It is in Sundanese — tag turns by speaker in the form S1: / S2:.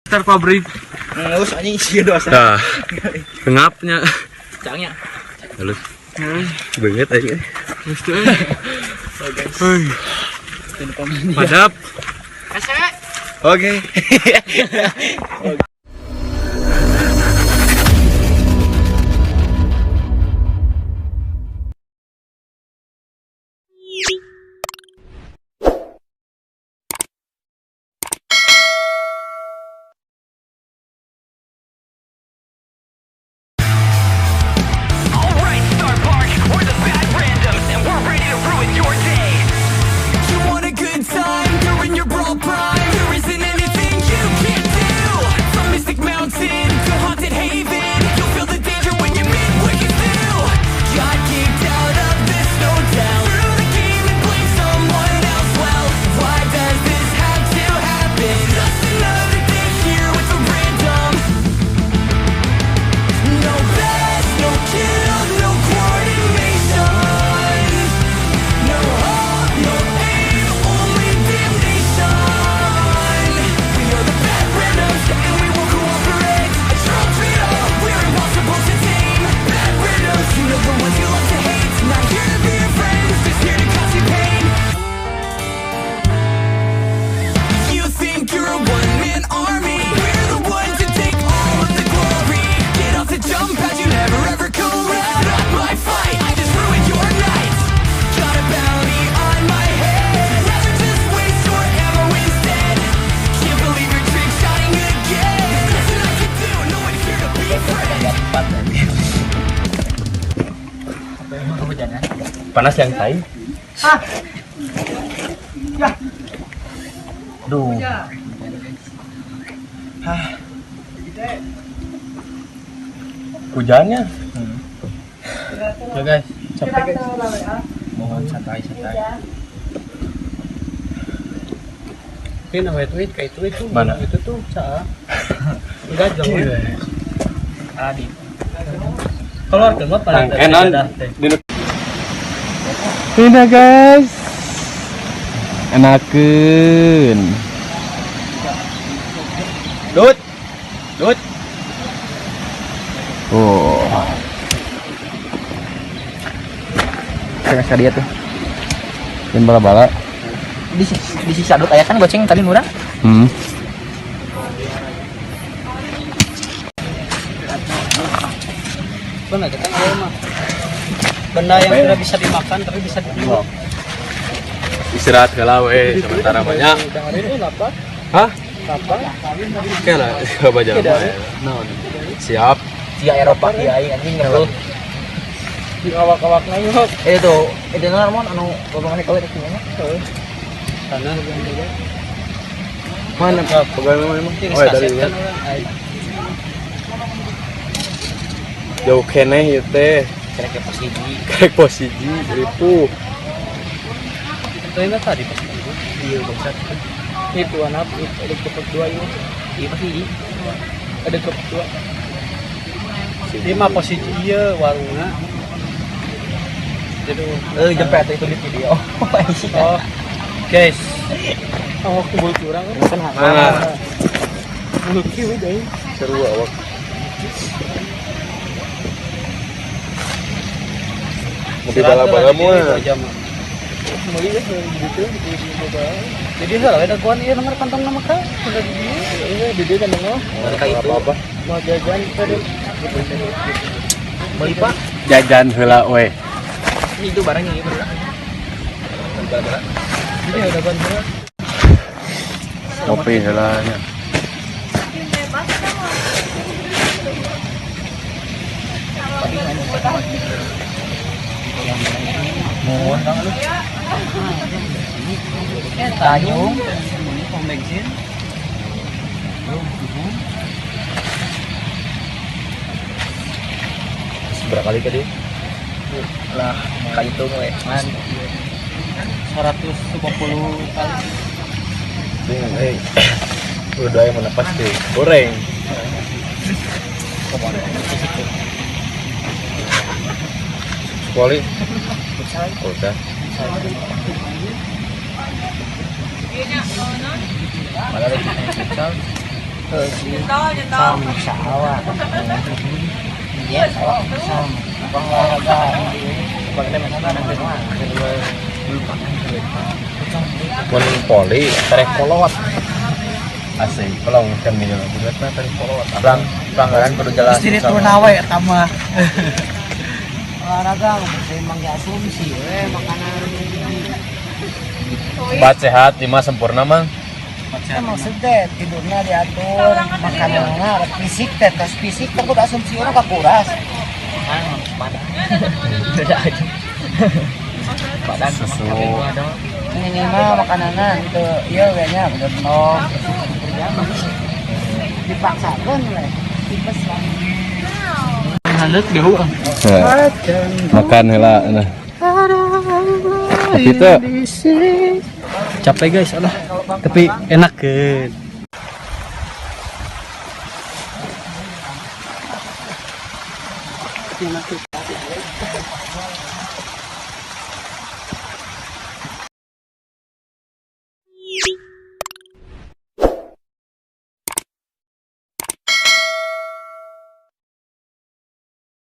S1: Star pabrik.
S2: Ngus anjing sih dosa.
S1: Tah. Ngapnya.
S2: Cangnya.
S1: Halus. Banget aja.
S3: Terus tuh. Hei. Padap.
S2: Oke.
S4: Alright, Star Park, we're the bad randoms, and we're ready to ruin your day.
S5: You want a good time? You're in your brawl prime. There isn't anything you can't do. From Mystic Mountain to Haunted Haven, you'll feel the danger when you meet Wicked Zoo. Got kicked out of this snow town. Threw the game and blamed someone else. Well, why does this have to happen? Just another day here with a random. No best, no kill, no coordination. No hope, no aim, only damnation. We are the bad randoms, and we won't cooperate. A true trio, we're impossible to tame. Bad randoms, you know the ones you love to hate. Not here to be your friends, just here to cause you pain. You think you're a one-man army. We're the ones who take all of the glory. Get off the jump pad, you never ever collapse. Not my fight, I just ruined your night. Got a bounty on my head. Rather just waste your ammo instead. Can't believe you're trick-shotting again. There's nothing I can do, no one here to be friends.
S1: Panas yang tai.
S2: Duh.
S1: Hujannya.
S2: Ya guys, capek guys. Mohon santai-santai.
S3: Ini namanya tweet kayak itu itu.
S1: Mana?
S3: Itu tuh caa. Enggak jauh.
S2: Adi.
S3: Keluar keluar paling
S1: Enan. Ini guys. Enakeun.
S2: Dut. Dut.
S1: Oh.
S2: Kayak dia tuh.
S1: Yang bala-bala.
S2: Di di sisa dut aya kan goceng tadi murah.
S1: Hmm.
S3: Benar kan awal mah. Benda yang tidak bisa dimakan tapi bisa dijual.
S1: Istirahat heula we sementara banyak.
S3: Apa?
S1: Hah?
S3: Apa?
S1: Oke lah, coba jalan. Siap.
S2: Sia Eropa kieu aing anjing ngeluh.
S3: Di awak-awak nanya.
S2: Eh itu, itu naon anu babangan kau itu gimana?
S3: Tanah lebih juga.
S1: Mana Kak? Pegawai memang emang.
S3: Ini
S1: Oh, ya, tadi
S3: kaset
S1: ya.
S3: kan orang.
S1: Jauh keneh ieu teh.
S2: Kira-kira posisi.
S1: Karek posisi ripuh.
S3: Itu yang tadi pas itu.
S2: Iya bangsat.
S3: Itu anak itu ada kepet dua itu.
S2: Iya pasti.
S3: Ada kepet dua. Ini mah posisi iya warungnya. Jadi
S2: Eh jempet itu di video.
S3: oh guys. Oh, aku bulu kurang kan.
S1: Mana?
S3: Bulu kieu deh.
S1: Seru awak. Mobil bala-bala mah.
S3: Meuli ya gitu Jadi heula ada kuan ieu nomor kantong nama ka udah di dieu. Iya di dieu kan mah.
S2: Mereka itu
S1: Apa-apa.
S3: Mau jajan tadi.
S2: beli pak.
S1: Jajan heula we.
S2: Ini itu barangnya ini bener. Bala-bala.
S3: Jadi ada ban heula.
S1: Kopi heula nya.
S2: Mohon bang lu. Tanjung.
S3: Pom bensin.
S2: Berapa kali tadi? Lah, kayak itu we. Man.
S3: 150 kali.
S1: Eh. Udah yang mana pasti. Goreng. Sekali. Udah.
S2: Malah lagi futsal. Sama sawah. Iya, sawah sama. Olahraga.
S1: Mun poli tereh kolot. Asik, pelong kan nih buatna tereh kolot. Pelang pelanggaran kudu jelas.
S3: Istri turun awe eta mah.
S2: Olahraga mah ge asumsi we makanan.
S1: Obat sehat lima sempurna, Mang.
S2: Itu maksud teh tidurnya diatur, makanannya fisik teh, tes fisik teh kudu asumsi urang kakuras.
S3: Beda aja. Badan
S1: Susu.
S2: Minimal makanannya gitu, iya kayaknya bener no. Dipaksakan we. Tipes lah.
S3: Halet dehu.
S1: Makan heula nah. Tapi itu
S3: Capek guys, alah. Tapi enak kan. Enak.